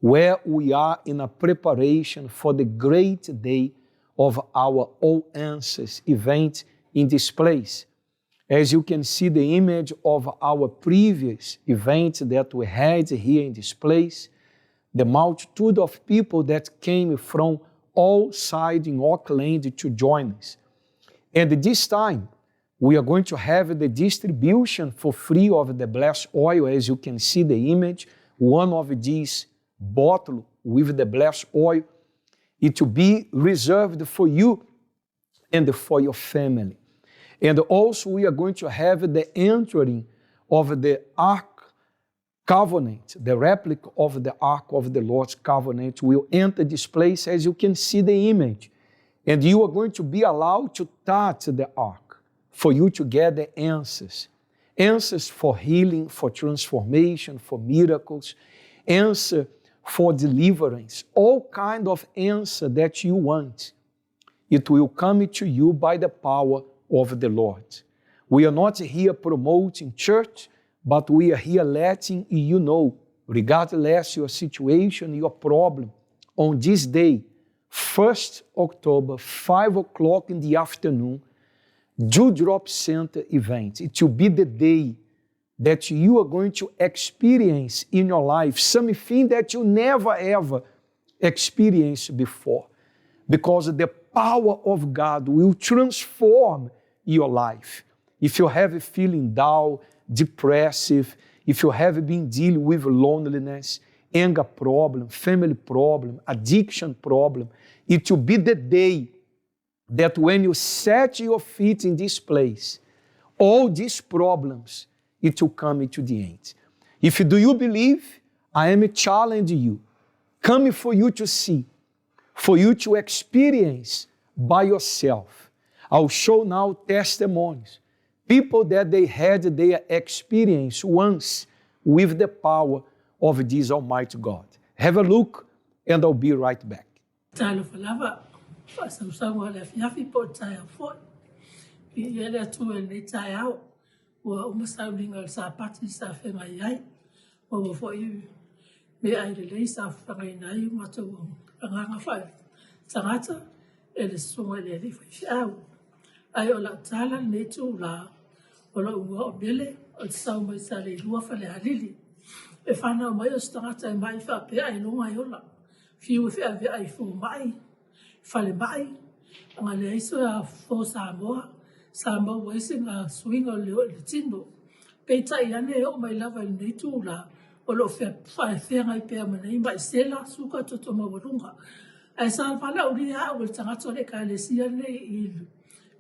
where we are in a preparation for the great day of our All Answers event in this place. As you can see the image of our previous event that we had here in this place, the multitude of people that came from all sides in Auckland to join us. And this time, we are going to have the distribution for free of the blessed oil, as you can see the image, one of these bottle with the blessed oil. It will be reserved for you and for your family. And also we are going to have the entering of the Ark Covenant, the replica of the Ark of the Lord's Covenant will enter this place, as you can see the image. And you are going to be allowed to touch the Ark for you to get the answers. Answers for healing, for transformation, for miracles, answer for deliverance, all kind of answer that you want. It will come to you by the power of the Lord. We are not here promoting church, but we are here letting you know, regardless your situation, your problem, on this day, 1st October, 5 o'clock in the afternoon, Dewdrop Center event. It will be the day that you are going to experience in your life something that you never ever experienced before, because the power of God will transform your life. If you have a feeling down, depressive, if you have been dealing with loneliness, anger problem, family problem, addiction problem, it will be the day that when you set your feet in this place, all these problems, it will come to the end. If do you believe, I am challenging you, coming for you to see, for you to experience by yourself. I'll show now testimonies, people that they had their experience once with the power of this Almighty God. Have a look and I'll be right back. Talofa lava, faasausauga o le afiafi po o le taeao foi. Viia le Atua i lenei taeao, ua uma sauliga o le Sapati sa feagai ai, maua foi meaai lelei sa feagaina ai o matou agaga faaletagata e le Susuga i le Alii Faifeau. Ae o lau tala lenei itula, o lou igoa o Mele, o le sau mai Saleilua Falealili. E fanau mai o se tagata e mai faapea ailoga e ola. Fiu e feaveai i fomai, falemai, na leai se fofo Samoa sa maua ai sina suiga o le leo i le tino. Peitai ane e oo mai lava i lenei itula, o lo o feagai pea ma nei mai sela, suka, toto maualuga. Ae sa valaaulia au e le tagata o le Ekalesia lenei i le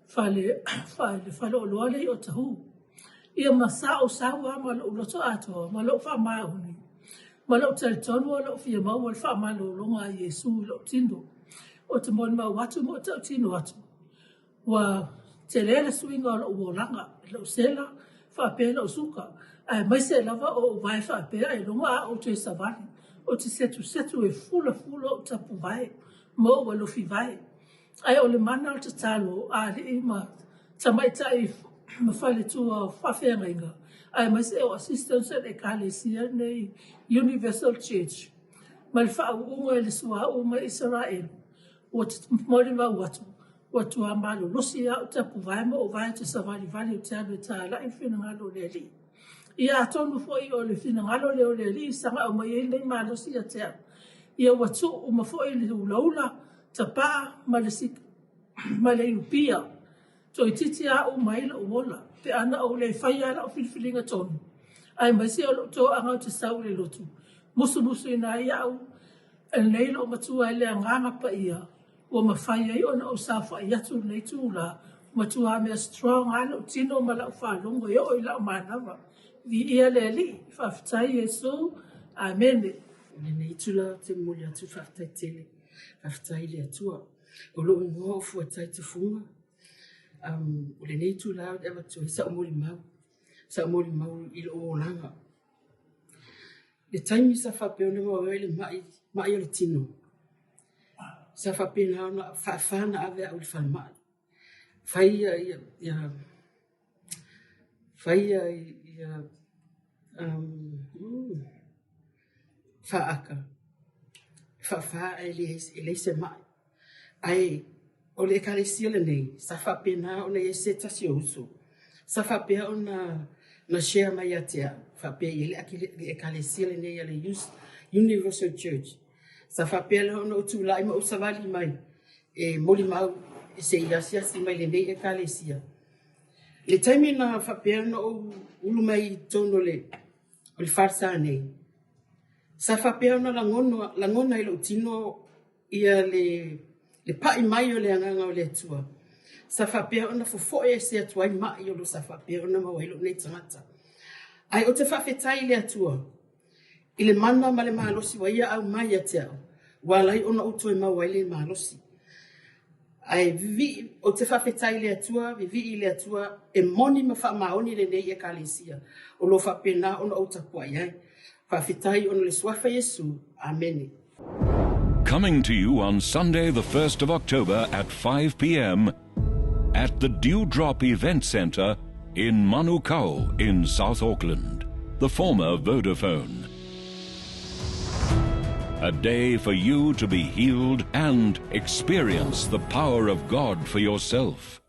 fale faleoloa lea i Otahuhu. Ia ma sa ou sau lava ma lou loto atoa ma lou faamaoni ma lou talitonu o lou fia maua le faamalologa a Iesu i lou tino. Ou te molimau atu ma ou tautino atu, ua tele le suiga o lou olaga, lou sela faapea lou suka, aemaise lava o ou vae faapea ailoga a ou toe savali, ou te setusetu e fulafula ou tapuvae ma ou alofi vae. Ae o le mana o le tatalo a alii ma tamaitai ma faletua o faafeagaiga, aemaise o assistants a le Ekalesia lenei Universal Church, ma le faauuga i le suauu mai Isaraelu, ua molimau atu, ua tuamalolosi lava ou tapuvae ma ou vae ou te savalivali ou te alu e talai le finagalo o le Alii. Ia atonu foi o le finagalo lea o le Alii saga aumai ai lenei malosi ia te au. Ia ua tuu uma foi le ulaula, tapaa ma le ma le iupia. Toeitiiti lava uma ai lou ola, pe a na ou le faia lau filifiliga tonu, aemaise o lou toaga ou te sau i le lotu, musumusuina ai au e lenei lou matua e le Agaga Paia, ua mafai ai ona ou saofai atu i lenei itula, ua matua mea strong lava lou tino ma lau faalogo e oo i lau manava. Viia le Alii, faafetai Iesu, Amene. O lenei itula ou te momoli atu faafetai tele, faafetai i le Atua. O lou igoa o Fuatai Tufuga. O lenei itula ou te avatu ai sau molimau, sau molimau i lou olaga. Le taimi sa faapea ona maua ai le ma'i, ma'i o le tino, sa faapena ona faafa ona ave au i le falemai. Fai ia, ia, ia fai ia, ia faaka. faafa ae e leai se ma'i. Ae o le Ekalesia lenei, sa faapena ona i ai se tasi o uso sa faapea ona na share mai ia te au, faapea e i ai le Ekalesia lenei a le Universal Church. Sa faapea lea ona ou tulai ma ou savali mai e molimau se i asiasi mai i lenei Ekalesia. I le taimi na faapea ona ou ulu mai i totonu o le falesa nei, sa faapea ona lagona i lou tino ia le pai mai o le Agaga o le Atua, sa faapea ona fofoe ese atu ai mai o lo o sa faapea ona maua ai lou nei tagata. Ae ou te faafetai i le Atua i le mana ma le malosi ua Ia aumai ia te au, ua ala ai ona ou toe maua ai le malosi. Ae vivii, ou te faafetai i le Atua, vivii i le Atua, e moni ma faamaoni lenei Ekalesia o lo o faapena ona ou tapuai ai. Faafetai ona o le Suafa Iesu. Amene. Coming to you on Sunday, the 1st of October at 5 p.m. at the Dewdrop Event Centre in Manukau in South Auckland, the former Vodafone. A day for you to be healed and experience the power of God for yourself.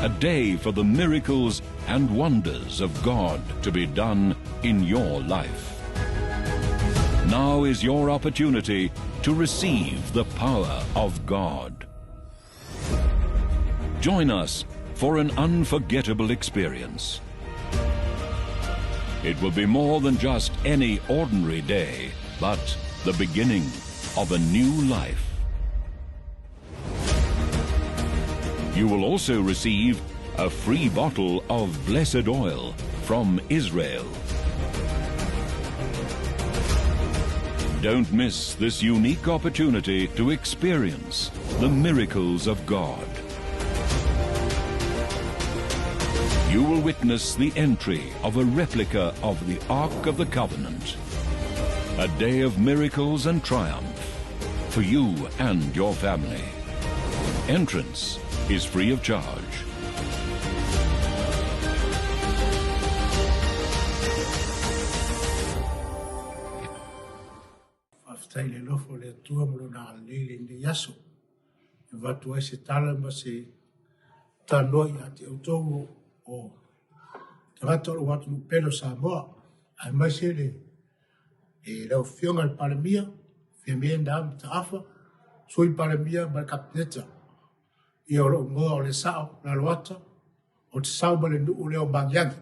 A day for the miracles and wonders of God to be done in your life. Now is your opportunity to receive the power of God. Join us for an unforgettable experience. It will be more than just any ordinary day, but the beginning of a new life. You will also receive a free bottle of blessed oil from Israel. Don't miss this unique opportunity to experience the miracles of God. You will witness the entry of a replica of the Ark of the Covenant. A day of miracles and triumph for you and your family. Entrance is free of charge. Faafetai i le alofa o le Atua ma Lona agalelei i lenei aso. E avatu ai se tala ma se talanoa ia te outou o tagata o lou atunuu pele o Samoa, aemaise le e lau Afioga i le Palemia, Fiame Na Mataafa, Sui Palemia ma le Kapeneta. Ia o lou igoa o le Sao Laloata, o te sau mai le nuu lea o Magiagi.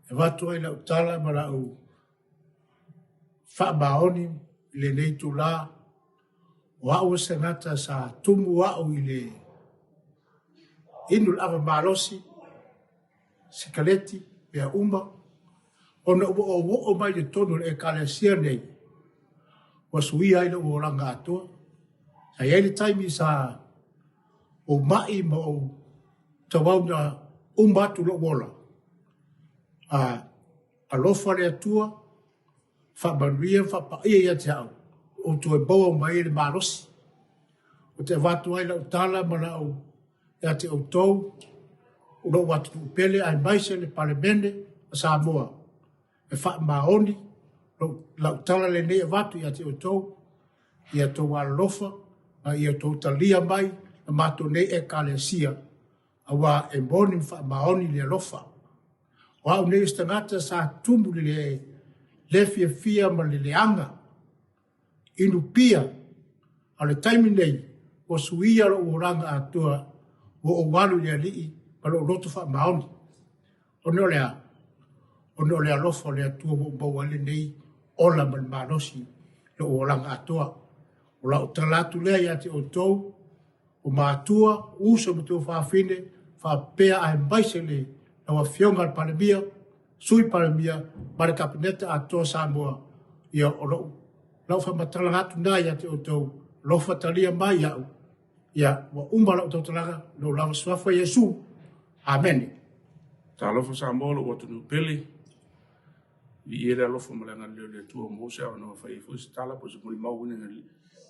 E avatu ai lau tala ma lau faamaoni i lenei itula, o au o se tagata sa tumu au i le inu le ava malosi, sikaleti, mea uma, ona ua ou oo mai i totonu o le Ekalesia nei, ua suia ai lou olaga atoa. Sa i ai le taimi sa ou mai ma ou tauau na uma atu lou ola, a Alofa le Atua, faamanuia ma faapaia ia te au, ou toe maua mai ai le malosi. Ou te avatu ai lau tala ma lau ia te outou, o lou atunuu pele aemaise le Palemene a Samoa, e faamaoni lau tala lenei avatu ia te outou, ia outou alolofa ma ia outou talia mai la matou nei Ekalesia aua e moni ma faamaoni le alofa. O au nei o se tagata sa tumu i le le fiafia ma le leaga inu pia, a o le taimi nei ua suia lou olaga atoa, ua ou alu i le Alii ma lou loto faamaoni. Ona o le a? Ona o le alofa o le Atua ua ou maua ai lenei ola ma le malosi i lou olaga atoa. O lau tala atu lea ia te outou, o matua, uso ma tuafafine, faapea aemaise le lau Afioga i le Palemia, Sui Palemia ma le Kapeneta atoa Samoa, ia o lou lau faamatalaga atu na ia te outou, alofa talia mai au, ia ua uma lau tautalaga, lou lava suafa Iesu. Amene. Talofa Samoa lou atunuu pele, viia le alofa ma le agalelei o le Atua ua maua se avanoa e fai ai foi se tala po o se molimau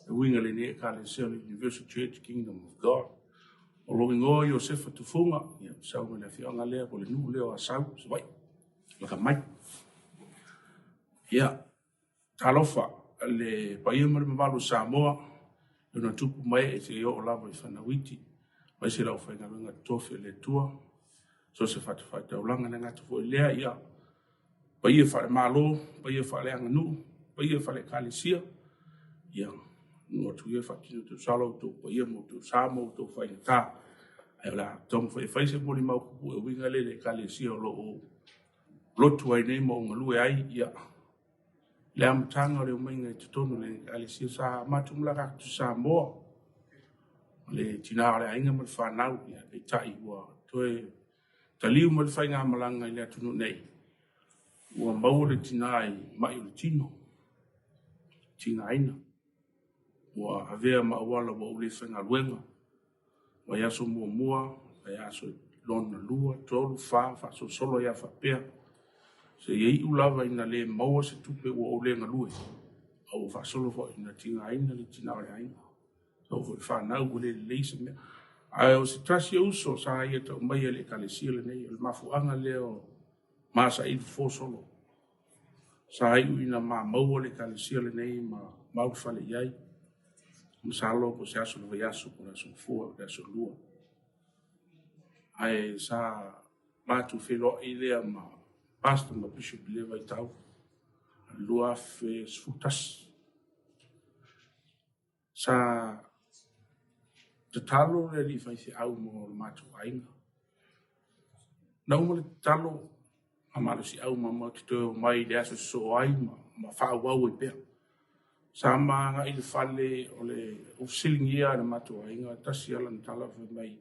e uiga i lenei Ekalesia o le Universal Church Kingdom of God. O lou igoa o Iosefa Tufuga, ia, sau mai le afioaga lea po o le nuu lea o Asau, Savaii, laka mai. Ia, talofa. Le paia ma le mamalu o Samoa, i ona tupu ma ee seia oo lava i fanauiti, aemaise le aufaigaluega totofi a le Atua, so o se fatafaitaulaga. E le gata foi i lea, ia paia faale-Malo, paia faaleaganuu, paia faale-Ekalesia, ia nuu atu ia faatino tausala outou paia ma outou sa ma outou faigata. Ae o le a taumafai e fai se molimau puupuu e uiga lea i le Ekalesia o lo o lotu ai nei ma ou galue ai. Ia, le amataga o le omaiga i totonu o le Ekalesia, sa matou malaga atu i Samoa, le tina o le aiga ma le fanau, ia, peitai ua toe taliu mai le faigamalaga i le atunuu nei, ua maua le tina i mai o le tino, tigaina, ua avea ma auala ua ou le faigaluega. Vaiaso muamua, vaiaso lona lua, tolu, fa, faasolosolo ai lava faapea, seia iu lava ina le maua se tupe ua ou le galue, a ua faasolo foi ina tigaina le tina o le aiga. Sau foi fanau ua le lelei se mea. Ae o se tasi o uso sa ia tau maia i le ekalesia lenei, o le mafuaaga lea o ma saili fofo solo. Sa iu ina ma maua le ekalesia lenei ma maulufale i ai. Masalo po o se aso o le vaiaso, po o le aso Gafua, po o le aso Lua. Ae sa matou feiloai lea ma pastor ma bishop i lea vaitau, 2011. Sa tatalo le alii faifeau mo le matou aiga. Na uma le tatalo a malosiau ma matou toe omai i le aso e sosoo ai ma faaauau ai pea. Sa ma agai i le fale o le ua fesiligia e le matou aiga, tasi lava lana tala fai mai,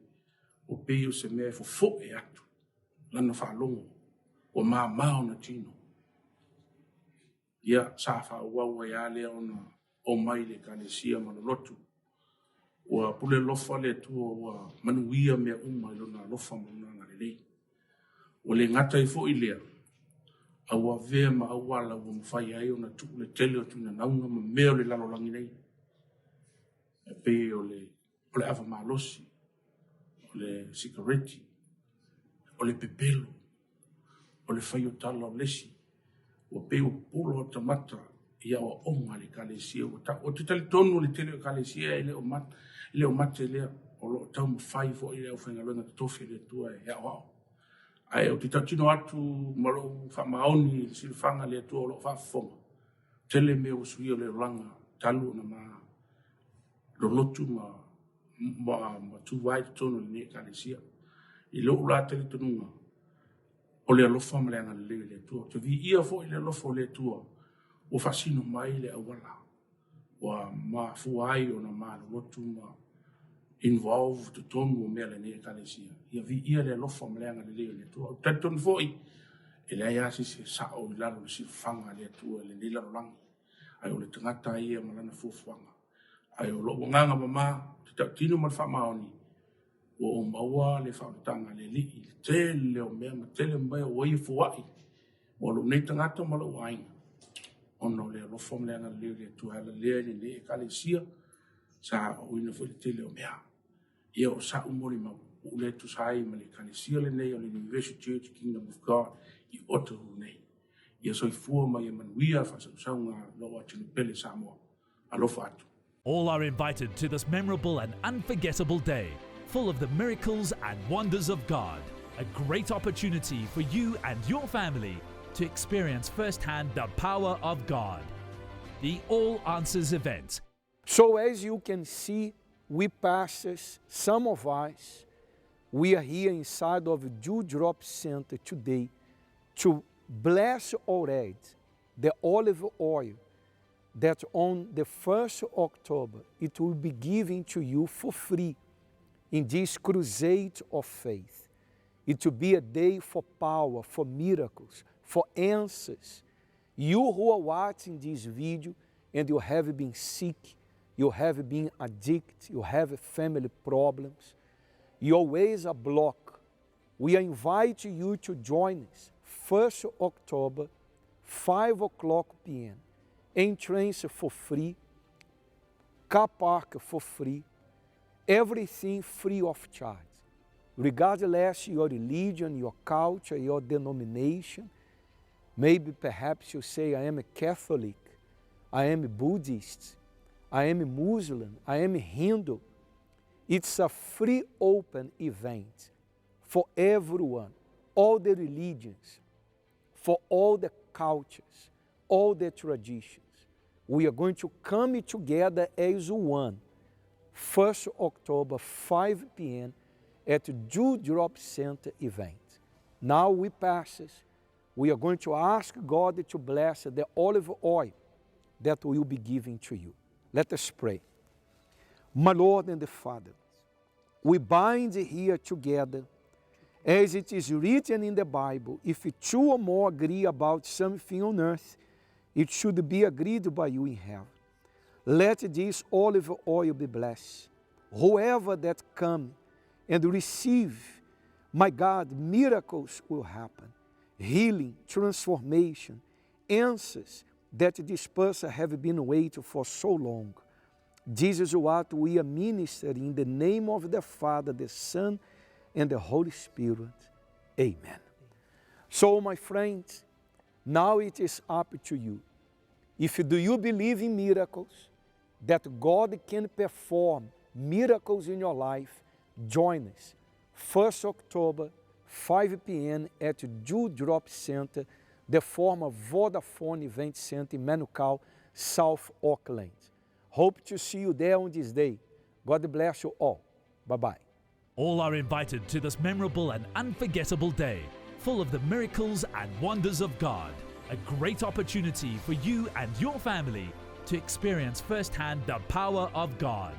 ua pei o se mea e fofoe atu lana faalogo, ua mama ona tino. Ia, sa faaauau ai lava lea ona omai i le Ekalesia ma lolotu. Ua pule alofa le Atua ua manuia mea uma i Lona alofa ma Lona agalelei. Ua le gata ai foi lea, a ua avea ma auala ua mafai ai ona tuu le tele o tuinanauga ma mea o le lalolagi nei, e pei o le o le ava malosi, o le sikareti, o le pepelo, o le fai o tala o le isi. Ua pei ua pupula ota mata i aoaoga a le Ekalesia ua tau. Ou te talitonu le tele o Ekalesia e le o mate, e le o mate lea, o lo o taumafai foi le aufaigaluega totofi a le Atua e aoao. Ae ou te tautino atu ma lou faamaoni i le silafaga a le Atua o lo o faafofoga, tele mea ua suia o le olaga talu ona ma lolotu ma ma tu ai i totonu o lenei Ekalesia. I lou la talitonuga, o le alofa ma le agalelei o le Atua. Ou te viia foi le alofa o le Atua ua faasino mai le auala ua mafua ai ona malolotu ma involve totonu o mea a lenei Ekalesia. Ia viia le alofa ma le agalelei o le Atua. Ou te talitonu foi, e leai lava se isi e sao i lalo o le silafaga a le Atua i lenei lalolagi, ae o le tagata ia ma lana fuafuaga. Ae o lou agaga mama, ou te tautino ma le faamaoni, ua ou maua le faaolataga a le Alii i le tele o mea ma tele mea ua ia foai mo lou nei tagata ma lou aiga, ona o le alofa ma le agalelei o le Atua e ala lea i lenei Ekalesia, sa aoaoina foi le tele o mea. Ia o sa'u molimau ua le tusa ai ma le Ekalesia lenei o le Universal Church Kingdom of God i Otahuhu nei. Ia soifua ma ia manuia faasausauga a lou atunuu pele Samoa. Alofa atu. All are invited to this memorable and unforgettable day, full of the miracles and wonders of God. A great opportunity for you and your family to experience firsthand the power of God. The All Answers event. So as you can see, we pastors, some of us, we are here inside of Dewdrop Center today to bless already the olive oil that on the 1st October it will be given to you for free in this crusade of faith. It will be a day for power, for miracles, for answers. You who are watching this video and you have been sick, you have been addicted, you have family problems, your ways are blocked. We invite you to join us 1st October, 5 o'clock p.m. Entrance for free, car park for free, everything free of charge. Regardless your religion, your culture, your denomination, maybe perhaps you say, I am a Catholic. I am Buddhist, I am Muslim, I am Hindu. It's a free open event for everyone, all the religions, for all the cultures, all the traditions. We are going to come together as one. 1st October, 5 p.m. at Dewdrop Center event. Now we passes. We are going to ask God to bless the olive oil that will be given to you. Let us pray. My Lord and the Father, we bind here together, as it is written in the Bible, if two or more agree about something on earth, it should be agreed by you in heaven. Let this olive oil be blessed. Whoever that come and receive, my God, miracles will happen. Healing, transformation, answers that this person have been waiting for so long. This is what we are ministering in the name of the Father, the Son, and the Holy Spirit. Amen. So, my friends, now it is up to you. If do you believe in miracles, that God can perform miracles in your life, join us. 1st October, 5 p.m. at Dewdrop Center, the former Vodafone Event Center in Manukau, South Auckland. Hope to see you there on this day. God bless you all. Bye-bye. All are invited to this memorable and unforgettable day, full of the miracles and wonders of God. A great opportunity for you and your family to experience firsthand the power of God.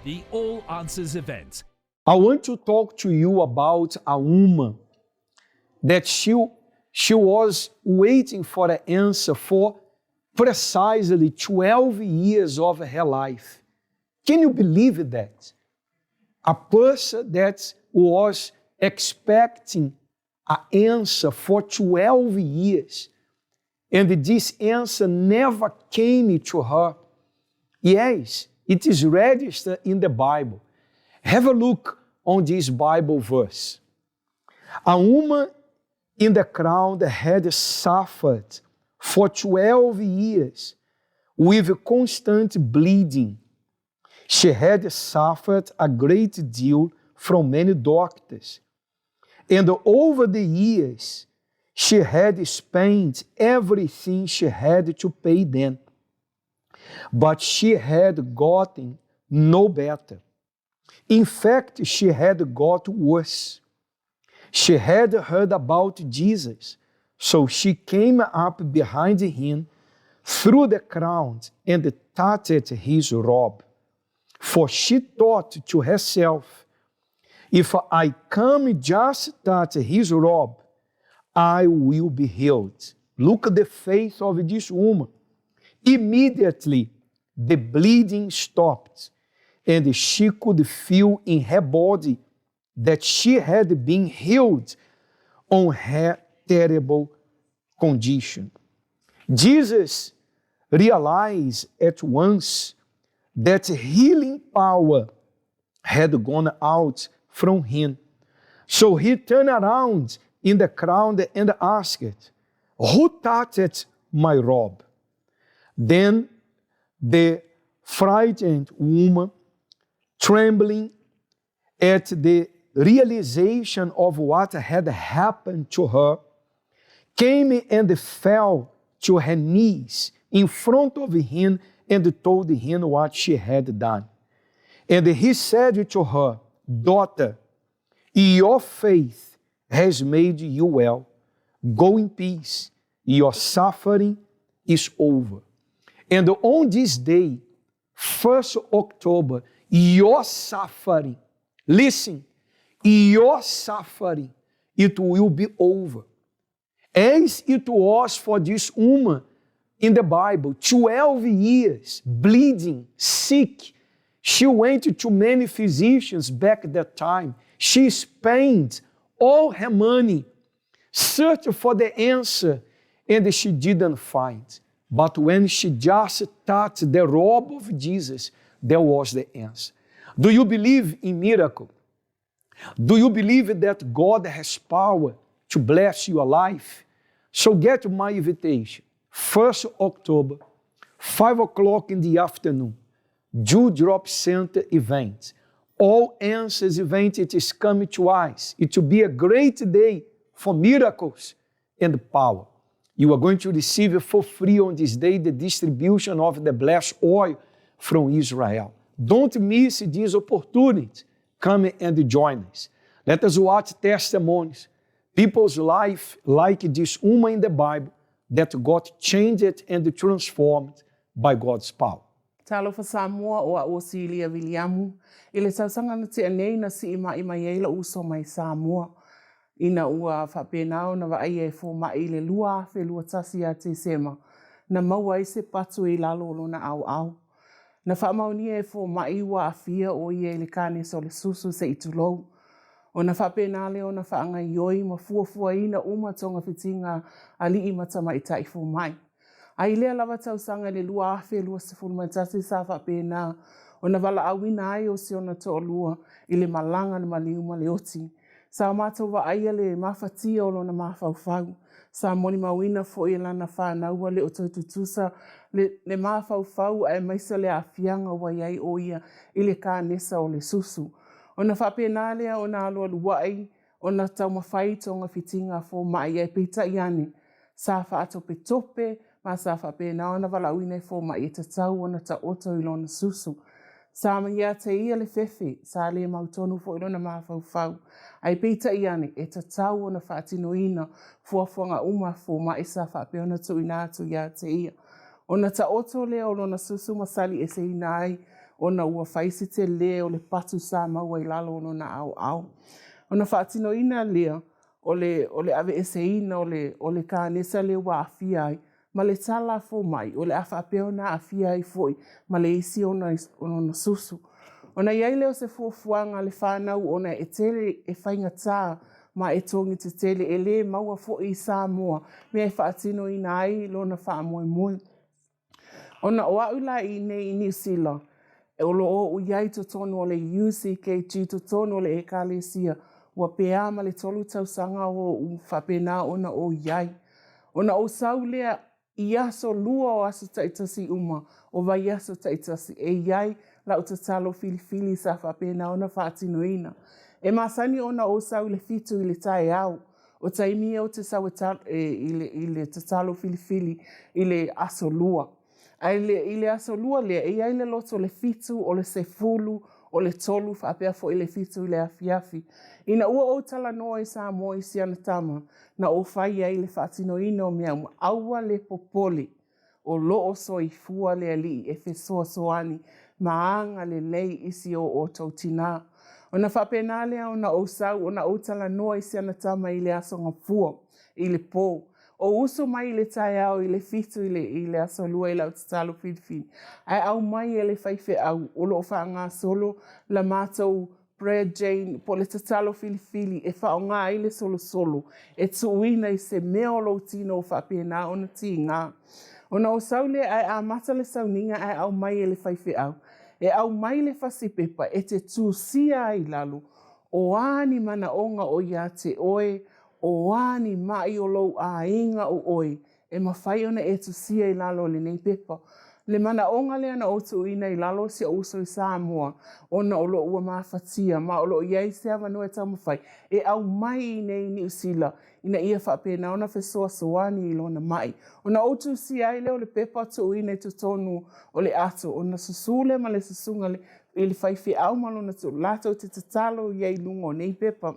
The All Answers event. I want to talk to you about a woman that she was waiting for an answer for precisely 12 years of her life. Can you believe that? A person that was expecting an answer for 12 years, and this answer never came to her. Yes, it is registered in the Bible. Have a look on this Bible verse. A woman in the crowd had suffered for 12 years with constant bleeding. She had suffered a great deal from many doctors. And over the years, she had spent everything she had to pay them. But she had gotten no better. In fact, she had got worse. She had heard about Jesus, so she came up behind him through the crowd and touched his robe. For she thought to herself, if I come just touch his robe, I will be healed. Look at the faith of this woman. Immediately, the bleeding stopped, and she could feel in her body that she had been healed on her terrible condition. Jesus realized at once that healing power had gone out from him. So he turned around in the crowd and asked, Who touched my robe? Then the frightened woman, trembling at the realization of what had happened to her, came and fell to her knees in front of him and told him what she had done. And he said to her, Daughter, your faith has made you well. Go in peace. Your suffering is over. And on this day, 1st October, your suffering, listen, your suffering, it will be over. As it was for this woman in the Bible, 12 years, bleeding, sick. She went to many physicians back at that time. She spent all her money, searching for the answer, and she didn't find. But when she just touched the robe of Jesus, there was the answer. Do you believe in miracle? Do you believe that God has power to bless your life? So get my invitation. 1st October, 5 o'clock in the afternoon, Dew Drop Center event. All Answers event, it is coming to us. It will be a great day for miracles and power. You are going to receive for free on this day the distribution of the blessed oil from Israel. Don't miss this opportunity. Come and join us. Let us watch testimonies, people's life like this woman in the Bible that got changed and transformed by God's power. Talofa Samoa o a'u o Silia Viliamu. I le tausaga na tea nei na sii ma'i mai ai lo'u uso mai Samoa ina ua faapena ona vaaia e foma'i i le 2021 ia Tesema na maua ai se patu i lalo o lona aoao. Na faamaonia e foma'i ua aafia o ia i le kanesa o le susu se i tulou. Ona faapena lea ona faagaioi ma fuafuaina uma togafitiga alii ma tamaitai foma'i. A i lea lava tausaga i le 2021 sa faapena ona valaauina ai o si ona toalua i le malaga na maliu ma le oti. Sa matou vaaia le mafatia o lona mafaufau. Sa molimauina foi e lana fanau ua le o toe tutusa le le mafaufau aemaise o le aafiaga ua i ai o ia i le kanesa o le susu. Ona faapena lea ona alualuai ona taumafai togafitiga foma'i ae peitai ane, sa faatopetope ma sa faapena ona valaauina e foma'i e tatau ona taoto i lona susu. Sa ia te ia le fefe, sa le mautonu foi lona mafaufau, ae peitai ane, e tatau ona faatinoina fuafuaga uma a foma'i sa faapea ona tuuina atu ia te ia. Ona taoto lea o lona susu ma sali eseina ai ona ua fai se tele o le patu sa maua i lalo o lona aoao. Ona faatinoina lea o le, o le aveeseina o le, o le kanesa lea ua aafia ai ma le tala a fomai, o le a faapea ona aafia ai foi ma le isi ona, ona susu. Ona i ai lea o se fuafuaga a le fanau ona e tele e faigata ma e togi tetele e le maua foi i Samoa mea e faatinoina ai lona faamoemoe. Ona o a'u la i inei i Niu Sila, o lo o oʻu i ai i totonu o le UCKG, totonu o le Ekalesia, ua pea ma le 3 tausaga o oʻu faapena ona ou i ai. Ona ou sau lea i aso lua o aso taitasi uma o vaiaso taitasi e i ai la'u tatalo filifili sa faapena ona faatinoina. E masani ona ou sau i le 7 i le taeao. O taimi ia ou te sau e, i le, i le tatalo filifili i le aso lua. Ae le, i le aso lua lea, e i ai le loto le 7, o le 10, o le 3, faapea foi le 7 i le afiafi. Ina ua ou talanoa i Samoa i si ana tama, na ou fai ai le faatinoina o mea uma, aua le popole, o lo o soifua le Alii e fesoasoani ma agalelei i si o outou tinā. Ona faapena lea ona ou sau, ona ou talanoa i si ana tama i le Aso Gafua, i le pō. Ou usu mai i le taeao i le 7 i le, i le aso lua i lau tatalo filifili, ae aumai e le faifeau o lo o faagasolo la matou Brad Jane, po o le tatalo filifili e faaaoga ai le solosolo e tuuina i se mea o lou tino o faapena ona tiga. Ona ou sau lea ae amata le sauniga ae aumai e le faifeau. E aumai le fasi pepa e te tusia ai i lalo o a ni manaoga o ia te oe, o a ni maʻi o lou aiga o oe E mafai ona e tusia i lalo o lenei pepa le manaoga lea na ou tuuina i lalo o si ou uso i Samoa ona o lou ua mafatia ma o lo o i ai se avanoa e taumafai e aumai i inei i Niu Sila ina ia faapena ona fesoasoani i lona maʻi. Ona ou tusia ai lea o le pepa tuuina i totonu o le ato ona susu lea ma le susuga i le faifeau ma lona tuulu latou te tatalo i ai i luga o nei pepa.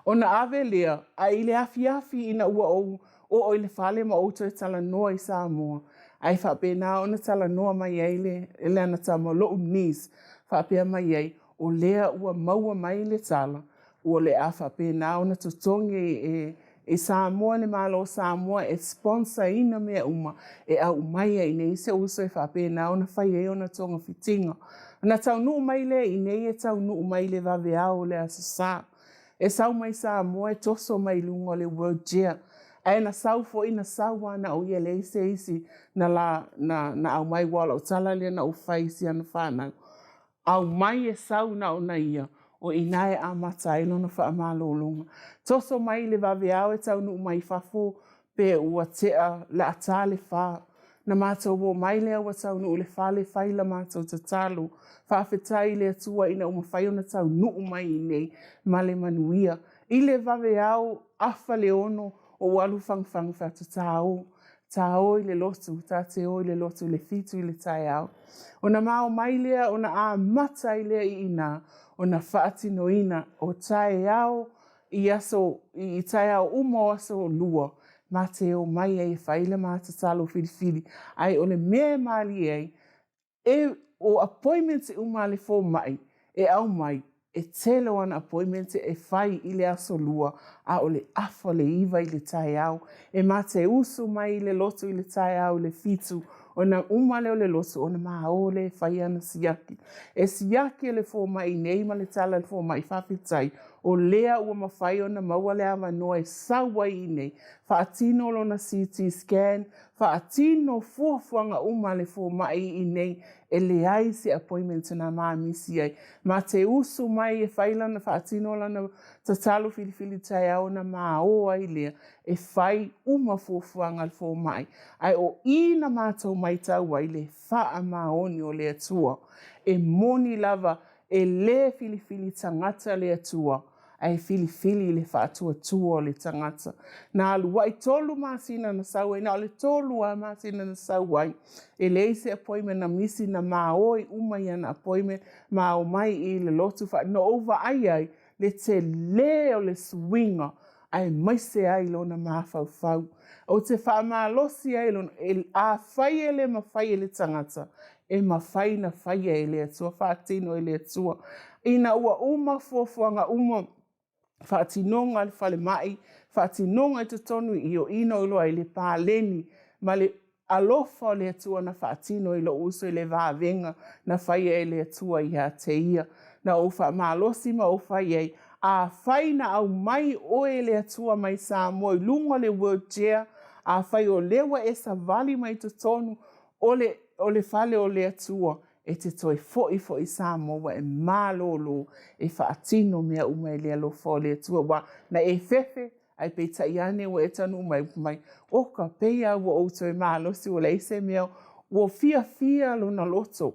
Ona ave lea, a i le afiafi ina ua ou oo i le fale ma ou toe talanoa i Samoa, ae faapena ona talanoa mai ai le, le ana tama, loʻu niece, faapea mai ai, o lea ua maua mai le tala, ua le a faapena ona totogi e, e Samoa, le Malo o Samoa e sponsor ina mea uma e aumai ai nei se uso e faapena ona fai ai ona togafitiga. Ona taunuu mai lea i inei e taunuu mai i le vaveao o le Aso Sa. E sau mai Samoa e toso mai i luga o le World Gear. Ae na sau foi na sau lava na o ia leai se isi na la na na aumai aua o lau tala lea na ou fai i si ana fanau. Aumai e sau na ona ia, o i ina e amata ai lona faamalologa. Toso mai i le vaveao e taunuu mai i fafo pe ua tea le a ta le fa. Na matou omai lea ua taunuu i le fale fai la matou tatalo. Faafetai i le Atua ina ua mafai ona taunuu mai i inei ma le manuia. I le vaveao afa le ono ou alu fagufagu fai atu, Ta o, ta o i le lotu, ta te o i le lotu i le fitu i le taeao. Ona ma omai lea ona amata ai lea i ina ona faatinoina o taeao i aso, i taeao uma o aso lua, ma te omai ai e fai le ma tatalo filifili. Ae o le mea e malie ai, e, o appointments uma a le fomai e aumai, e tele o ana appointments e fai i le aso lua, a o le afa o le iva i le taeao. E ma te usu mai i le lotu i le taeao i le fitu, ona uma lea o le lotu ona ma o lea e fai ana siaki. E siaki e le fomai nei ma le tala a le fomai, faafetai, o lea ua mafai ona maua le avanoa e sau ai i inei, faatino lona CT scan, faatino fuafuaga uma a le fomai i inei, e leai se appointment na ma misi ai. Ma te usu mai e fai lana, faatino lana tatalo filifili taeao ona ma o ai lea e fai uma fuafuaga a le fomai. Ae o i na matou maitau ai le faamaoni o le Atua. E moni lava E lē filifili tagata le Atua, ae filifili le faatuatua o le tagata. Na aluaʻi tolu masina na sau ai, na o le tolu a masina na sau ai. E leai se appointment na misi, na maoi uma i ana appointment, ma omai i le lotu fa, na ou vaai ai le telē o le suiga aemaise ai lona mafaufau. Ou te faamalosi ai lona, e, afai e le mafai e le tagata, e mafai na faia e le Atua, faatino e le Atua. Ina ua uma fuafuaga uma, faatinoga a le falemai, faatinoga i totonu i o i na ou iloa ai le paleni ma le alofa o le Atua na faatino i lou uso i le vavega na faia e le Atua ia te ia. Na ou faamalosi ma ou fai ai, Afai na aumai oe e le Atua mai Samoa i luga o le wheelchair, afai o lea ua e savali mai totonu o le, o le fale o le Atua, e te toe foi foi i Samoa ua e malōlō e faatino mea uma i le alofa o le Atua. Ua na e fefe, Ae peitai ane ua e taunuu mai, mai, oka, pei a ua ou toe malosi ua leai se mea, ua fiafia lona loto,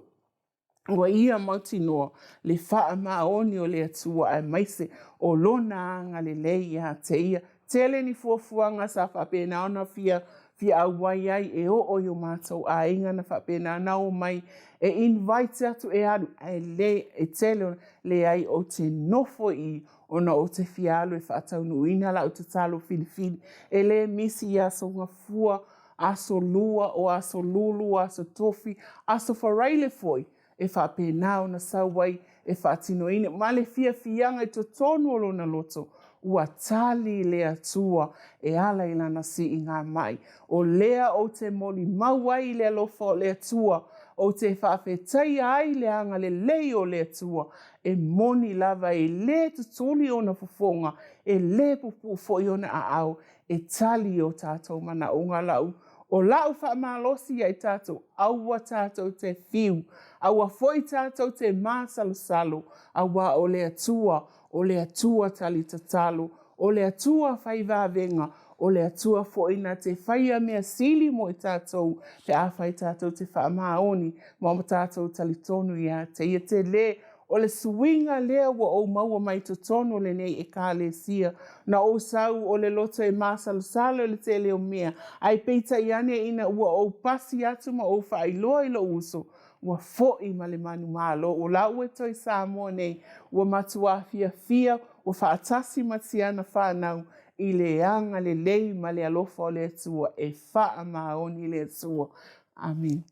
ua ia mautinoa le faamaoni o le Atua aemaise o Lona agalelei ia te ia. Tele ni fuafuaga sa faapena ona fia fia auai ai e oo i o matou aiga na faapena ona omai e invite atu e alu, ae le, e tele ona, leai ou te nofo i i ona ou te fia alu e faataunuuina lau tatalo filifili. E le misi i Aso Gafua, Aso Lua, o Aso Lulu, Aso Tofi, Aso Faraile foi, e faapena ona sau ai e faatinoina ma le fiafiaga i totonu o lona loto, ua tali le Atua e ala i lana siiga mai. O lea ou te molimau ai i le alofa o le Atua, ou te faafetaia ai le agalelei o le Atua, E moni lava e lē tutuli ona fofoga, e lē pupuu foi ona aao e tali i o tatou manaoga. Lau, o la'u faamalosi ia i tatou, aua tatou te fiu, aua foi tatou te masalosalo, auā o le Atua, o le Atua tali tatalo, o le Atua fai vavega, O le Atua foi na te faia mea sili mo i tatou pe afai tatou te faamaoni ma o tatou talitonu ia te Ia. Tele o le suiga lea ua ou maua mai totonu o lenei Ekalesia, na ou sau o le loto e masalosalo i le tele o mea, ae peitai ane ina ua ou pasi atu ma ou faailoa i lou uso, Ua foi ma le manumalo o la ua toe Samoa nei, ua matuā fiafia, ua faatasi ma tiana whanau i le agalelei ma le alofa o le Atua e faamaoni le Atua. Amene.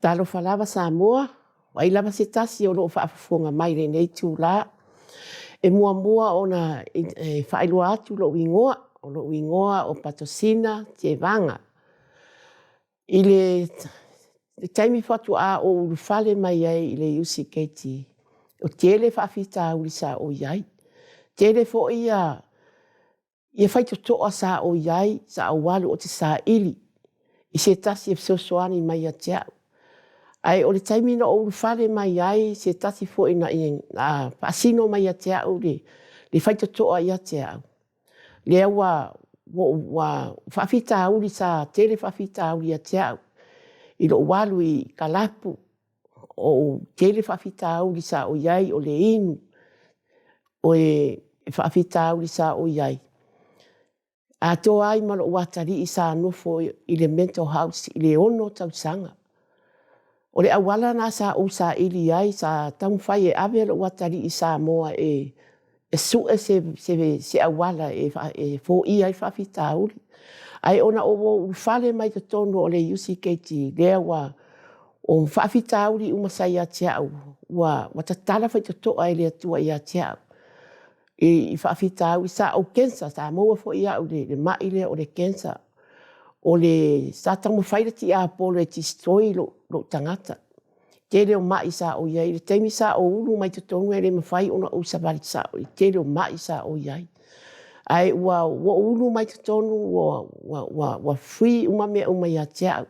Talofa lava Samoa, o ai lava se tasi o lo o faafofoga mai i lenei itula. E muamua ona e faailoa atu lou igoa, o lou igoa o Patosina Tevaga. I le taimi faatoa ou ulufale mai ai i le UCKT, o tele faafitauli sa ou i ai. Tele foi ia ia faitotoa sa ou i ai, sa ou alu ou te saili i se tasi e fesoasoani mai ia te au. Ae o le taimi na ou ulufale mai ai, se tasi foi na, na faasino mai ia te au le, le faitotoa ia te au, Lea ua, ua, ua faafitauli sa tele faafitauli ia te au. i lou alu i kalapu, o ou tele faafitauli sa ou i ai o le inu, o e faafitauli sa ou i ai. Atoa ai ma lou atalii sa nofo i le mental house i le 6 tausaga. O le auala lena sa ou saili ai, sa taumafai e ave lou atalii i Samoa e sue se auala e foia ai faafitauli. Ae ona ou ulufale mai totonu o le UCKG, lea ua o faafitauli uma sa ia te au, ua tatala faitotoa e le Atua ia te au. I faafitauli, sa ou cancer, sa maua foi ia au le mai lea o le cancer. O le, sa taumafai le tiapolo e destroy lou tagata. Tele o mai sa ou i ai, i le taimi sa ou ulu mai totonu e le mafai ona ou savali sao i le tele o mai sa ou i ai. Ae ua ou ulu mai totonu ua free uma mea uma ia te au.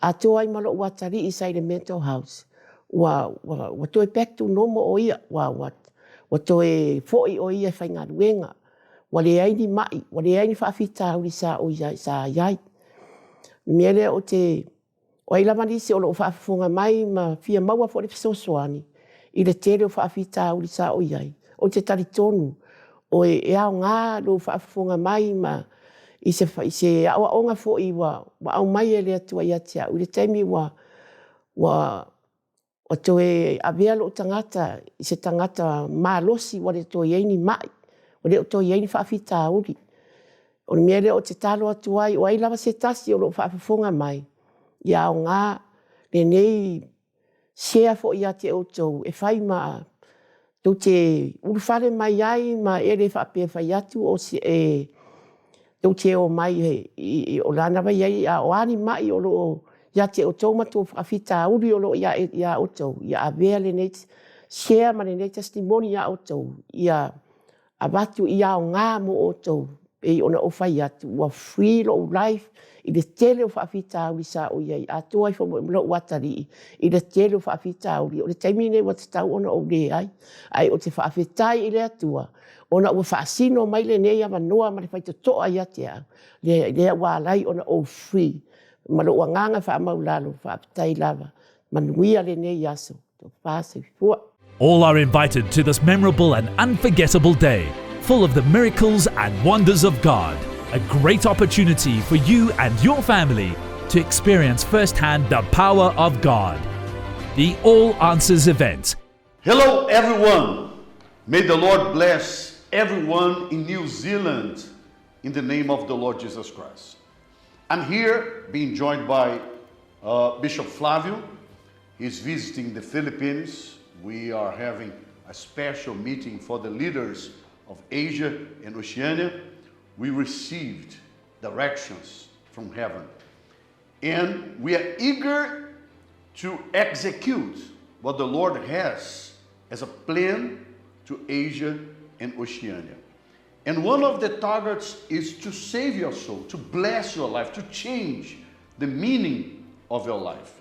Atoa ai ma lou atalii sa i le mental house, ua toe back to normal o ia, ua toe foi o ia e faigaluega. Ua leai ni mai, ua leai ni faafitauli sa ou i ai, sa i ai. O le mea lea ou te, o ai lava nisi o lo o faafofoga mai ma fia maua foi le fesoasoani i le tele o faafitauli sa ou i ai, ou te talitonu o e aoga lou faafofoga mai ma i se, i se aoaoga foi ua aumai e le Atua ia te au i le taimi ua Ua toe avea lou tagata i se tagata malosi ua le toe i ai ni mai, ua le o toe i ai ni faafitauli. O le mea lea ou te talo atu ai, o ai lava se tasi o lo o faafofoga mai, ia aoga lenei share foi ia te outou e fai ma tou te ulufale mai ai ma e le faapea e fai atu o se e tou te omai o la lava e i ai, a o a ni mai o lo o ia te outou ma tou faafitauli o lo o ia outou, ia avea lenei share ma lenei testimony ia outou, ia avatu i aoga mo outou, pei ona ou fai atu, ua free lou life i le tele o faafitauli sa ou i ai, atoa ai foi ma lou atalii i le tele o faafitauli. O le taimi lenei ua tatau ona ou leai, ae ou te faafetai i le Atua ona ua faasino mai lenei avanoa ma le faitotoa ia te au, lea ua ala ai ona ou free ma lou agaga faamaulalo, faafetai lava. Manuia lenei aso. Tofa soifua. All are invited to this memorable and unforgettable day, full of the miracles and wonders of God. A great opportunity for you and your family to experience firsthand the power of God. The All Answers event. Hello, everyone. May the Lord bless everyone in New Zealand in the name of the Lord Jesus Christ. I'm here being joined by Bishop Flavio. He's visiting the Philippines. We are having a special meeting for the leaders of Asia and Oceania. We received directions from heaven and we are eager to execute what the Lord has as a plan to Asia and Oceania. And one of the targets is to save your soul, to bless your life, to change the meaning of your life.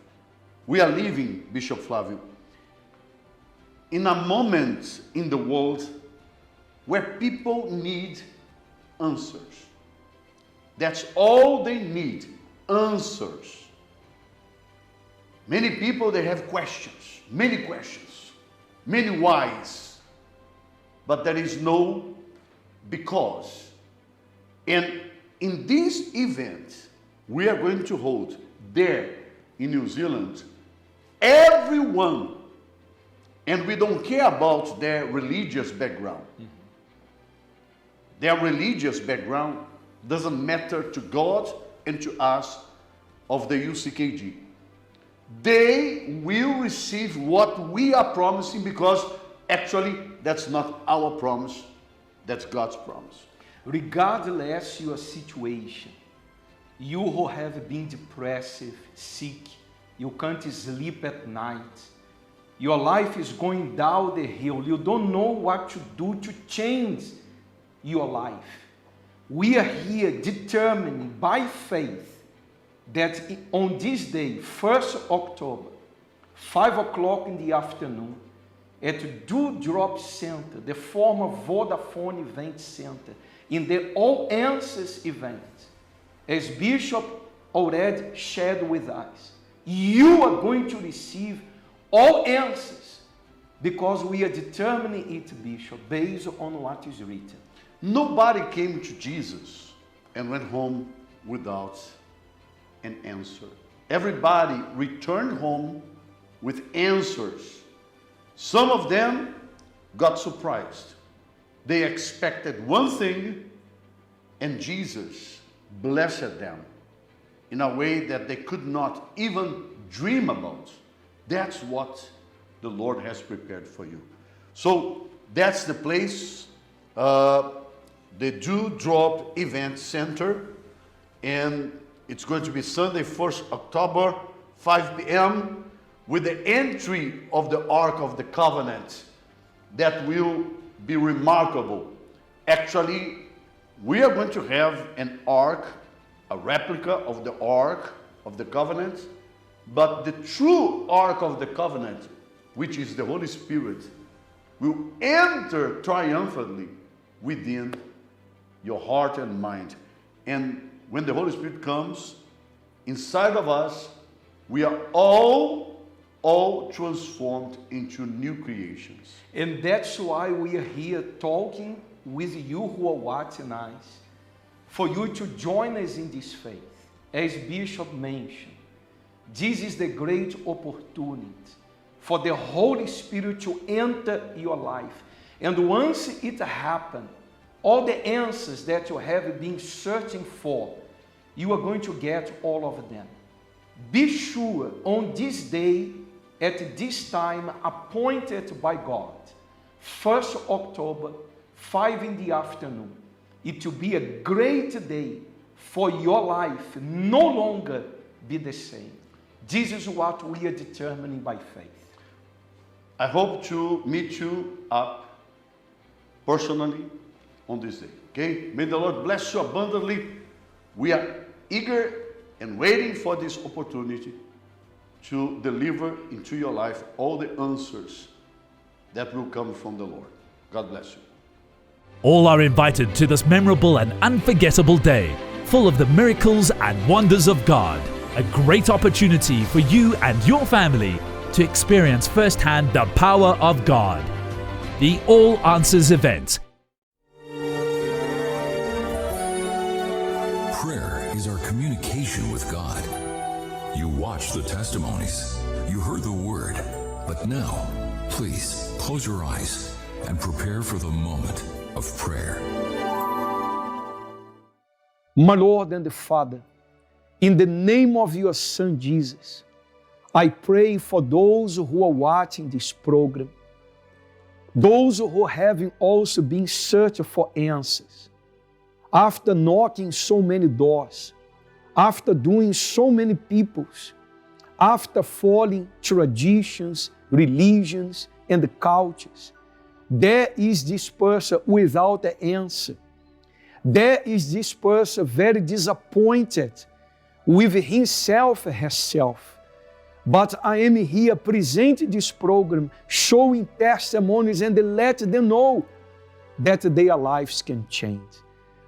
We are living, Bishop Flavio, in a moment in the world where people need answers. That's all they need answers. Many people, they have questions, many questions, many whys, but there is no because. And in this event, we are going to hold there in New Zealand, everyone, and we don't care about their religious background. Their religious background doesn't matter to God and to us of the UCKG. They will receive what we are promising because actually that's not our promise, that's God's promise. Regardless your situation, you who have been depressive, sick, you can't sleep at night, your life is going down the hill, you don't know what to do to change your life. We are here determined by faith that on this day, 1st October, 5 o'clock in the afternoon, at Dewdrop Center, the former Vodafone Event Center, in the All Answers event, as Bishop already shared with us, You are going to receive all answers because we are determining it, Bishop, based on what is written. Nobody came to Jesus and went home without an answer. Everybody returned home with answers. Some of them got surprised. They expected one thing, and Jesus blessed them in a way that they could not even dream about. That's what the Lord has prepared for you. So that's the place, the Dewdrop Event Center, and it's going to be Sunday, 1st October, 5 p.m., with the entry of the Ark of the Covenant. That will be remarkable. Actually, we are going to have an ark, a replica of the Ark of the Covenant, but the true Ark of the Covenant, which is the Holy Spirit, will enter triumphantly within your heart and mind. And when the Holy Spirit comes inside of us, we are all transformed into new creations. And that's why we are here talking with you who are watching us, for you to join us in this faith. As Bishop mentioned, this is the great opportunity for the Holy Spirit to enter your life. And once it happens, all the answers that you have been searching for, you are going to get all of them. Be sure on this day, at this time appointed by God, 1st October, 5 in the afternoon, it will be a great day for your life, no longer be the same. This is what we are determining by faith. I hope to meet you up personally on this day. Okay? May the Lord bless you abundantly. We are eager and waiting for this opportunity to deliver into your life all the answers that will come from the Lord. God bless you. All are invited to this memorable and unforgettable day, full of the miracles and wonders of God. A great opportunity for you and your family to experience firsthand the power of God. The All Answers Event. Prayer is our communication with God. You watched the testimonies, you heard the word, but now, please close your eyes and prepare for the moment of prayer. My Lord and Father, in the name of your Son Jesus, I pray for those who are watching this program, those who have also been searching for answers, after knocking so many doors, after doing so many peoples, after following traditions, religions, and cultures. There is this person without an answer. There is this person very disappointed with himself, herself. But I am here presenting this program, showing testimonies and let them know that their lives can change.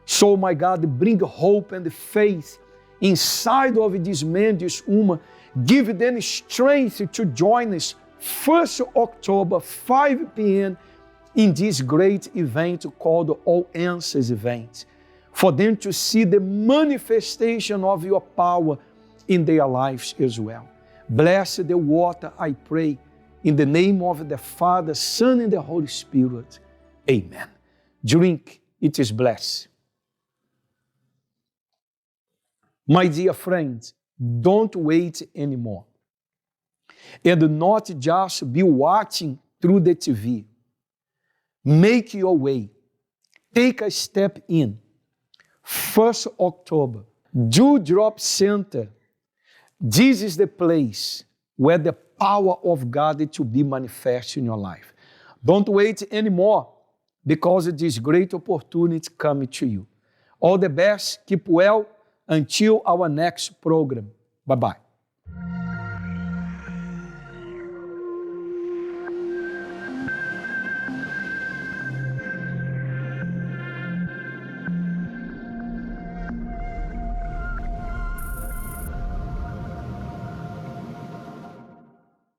So, my God, bring hope and faith inside of this man, this woman. Give them strength to join us 1st October, 5 p.m. in this great event called All Answers Event, for them to see the manifestation of your power in their lives as well. Bless the water, I pray, in the name of the Father, Son, and the Holy Spirit. Amen. Drink, it is blessed. My dear friends, don't wait anymore. And not just be watching through the TV. Make your way. Take a step in. 1st October, Dewdrop Center. This is the place where the power of God to be manifest in your life. Don't wait anymore, because this great opportunity coming to you. All the best, keep well until our next program. Bye-bye.